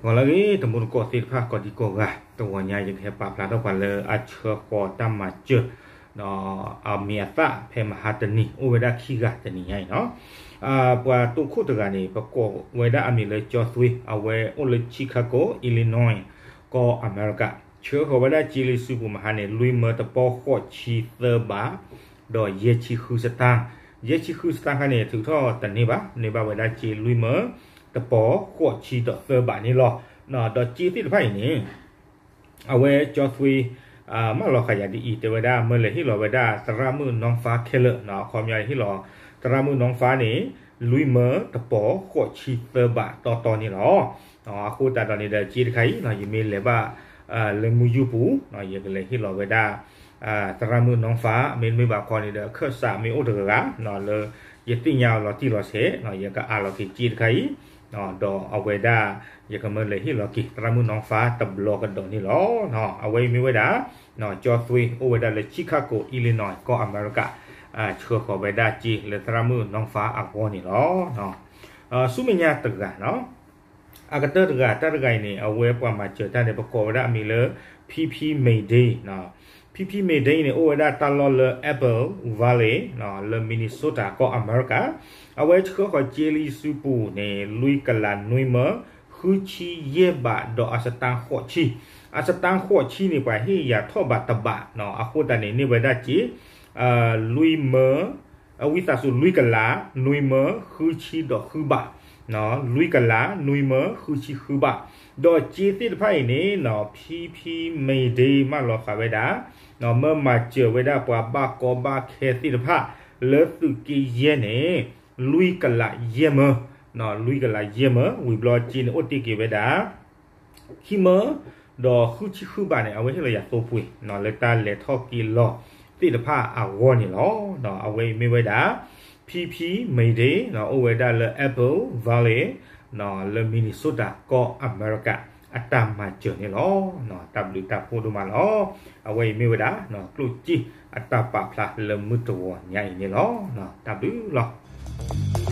ဂီၤလၢအဂ့ၤ တံၤသကိးသ့ၣ်တဖၣ် ကိးဒံကိးဂၤ, တဂီၤညါ ယကဟဲပာ်ဖျါထီၣ်ပှၤလၢအဆှၢဃီၤတၢ်မၤစၢၤ ဒီးအမံၤအသၣ်ဖဲမဟါတနံၤ အိၣ်ဝဲဒၣ်ခံဂၤတနံၤညါအံၤနီၤ. ပှၤတိခိၣ်တဂၤန့ၣ် ပကိးဝဲဒၣ်အမံၤလၢကၠီသွ့, အဝဲအိၣ်လၢ Chicago Illinois ကီၢ်အမဲရကၤ, ဆှၢဃီၤဝဲဒၣ်စ့လံာ်စုပူၤမဟါန့ၣ် လွံၢ်မၢတပီဃိးဆံသၢဘး ဒီးယဲၢ်ဆံဃုစတၢ်, ယဲၢ်ဆံဃုစတၢ်ခါန့ၣ် ထုးထီၣ်တန့ၢ်ဘၣ်, န့ၢ်ဘၣ်ဝဲဒၣ်စ့လွံၢ်မၢ တပီဃိးဆံဒီးသၢဘးန့ၣ်လီၤ. ဒီးစ့သ့ၣ်တဖၣ်အံၤန့ၣ် အဝဲကၠီသွ့ မၢလီၤဃာ်ယၤဒ်အံၤ, တဲဝဲဒၣ် မၢလဲၤဟ့ၣ်လီၤဝဲဒၣ်သရၣ်မုၣ်နီၢ်ဖါခဲလၢာ်, အခီပညီဟ့ၣ်လီၤ သရၣ်မုၣ်နီၢ်ဖါန့ၣ် လွံၢ်မၢတပီဃိးဆံသၢဘးတီတီန့ၣ်လီၤ. အဃိသတးဒီးန့ၣ်ဒီး စ့တခါအံၤ ယမ့ၢ်လဲၤဘၣ်လၢမုၢ်ယူၢ်ပူၤ ယကလဲၤဟ့ၣ်လီၤဝဲဒၣ် သရၣ်မုၣ်နီၢ်ဖါ, မ့တမ့ၢ်ဘၣ်ခီန့ၣ်ဒီး အခၢၣ်စးမ့ၢ်အိၣ်တဂၤဂၤ လၢယသ့ၣ်ညါအီၤလီၤတံၢ်လီၤဆဲး ယကအးလီၤက့ၤစ့တခါအံၤ, ဒီးအဝဲဒၣ် ယကမၢလဲၤဟ့ၣ်လီၤက့ၤ သရၣ်မုၣ်နီၢ်ဖါတဘျီကဒီးန့ၣ်လီၤ. အဝဲအံၤမ့ၢ်ဝဲဒၣ် ကၠီသွ့ အိၣ်ဝဲဒၣ်လၢ Chicago Illinois ကီၢ်အမဲရကၤ, ဆှၢဃီၤဝဲဒၣ်စ့လၢသရၣ်မုၣ်နီၢ်ဖါအဂီၢ်န့ၣ်လီၤ. ဆူမဲာ်ညါတဂၤနီၤ အကတၢၢ်တဂၤ တၢ်တဂၤအံၤန့ၣ် အဝဲပှၤမၤစၢၤတၢ်န့ၣ် ပကိးဝဲဒၣ်အမံၤလၢ ဖံဖံမ့ၤဒ့, ဖံဖံမ့ၤဒ့န့ၣ် အိၣ်ဝဲဒၣ်တၢ်လီၢ်လၢ Apple Valley လၢ Minnesota ကီၢ်အမဲရကၤ, အဝဲဆှၢဃီၤစ့လံာ်စုပူၤန့ၣ် လွံၢ်ကလးနွံမၢ ဃုဆံယဲၢ်ဘး ဒီးအစတၢ်ဃိးဆံ, အစတၢ်ဃိးဆံန့ၣ် ပှၤဟ့ၣ်ယၤထီၣ်ဘးတဘး, အဃိသတးန့ၣ် န့ၢ်ဝဲဒၣ်စ့ လွံၢ်မၢ အဝံသးစူၤ လွံၢ်ကလးနွံမၢ ဃုဆံဒီးဃုဘး, လွံၢ်ကလးနွံမၢ ဃုဆံဃုဘး, ဒီးစ့သ့ၣ်တဖၣ်အံၤန့ၣ် ဖံဖံမ့ၤဒ့ မၢလီၤဃာ်ဝဲဒၣ် မၢမၤစၢၤဝဲဒၣ်ပှၤဘၣ်ကီဘၣ်ခဲသ့ၣ်တဖၣ် လၢသုးက့ယဲၢ်န့ၣ် လွံၢ်ကလးယဲၢ်မၢ, လွံၢ်ကလးယဲၢ်မၢ, ဝံၤဘျီစ့န့ၣ်အိၣ်တ့ၢ်က့ၤဝဲဒၣ် ခံမၢ ဒီးဃုဆံဃုဘးန့ၣ် အဝဲဟ့ၣ်လီၤယၤသိပှ့ၤ လၢတၢ်လဲၤထီၣ်က့ၤလီၤသ့ၣ်တဖၣ်အဂီၢ်န့ၣ်လီၤ. အဝဲအံၤမ့ၢ်ဝဲဒၣ် ဖံဖံမ့ၤဒ့ အိၣ်ဝဲဒၣ်လၢ Apple Valley လၢ Minnesota ကီၢ်အမဲရကၤ အတၢ်မၤစၢၤန့ၣ်လီၤ. တၢ်ဘျုးတၢ်ဖှိၣ်ဒိၣ်မးလီၤ. အဝဲအံၤမ့ၢ်ဝဲဒၣ် ကျိၣ်စ့အတၢ်ပာ်ဖျါလၢမုၢ်တဂီၤညါအံၤန့ၣ်လီၤ. တၢ်ဘျုးလီၤ.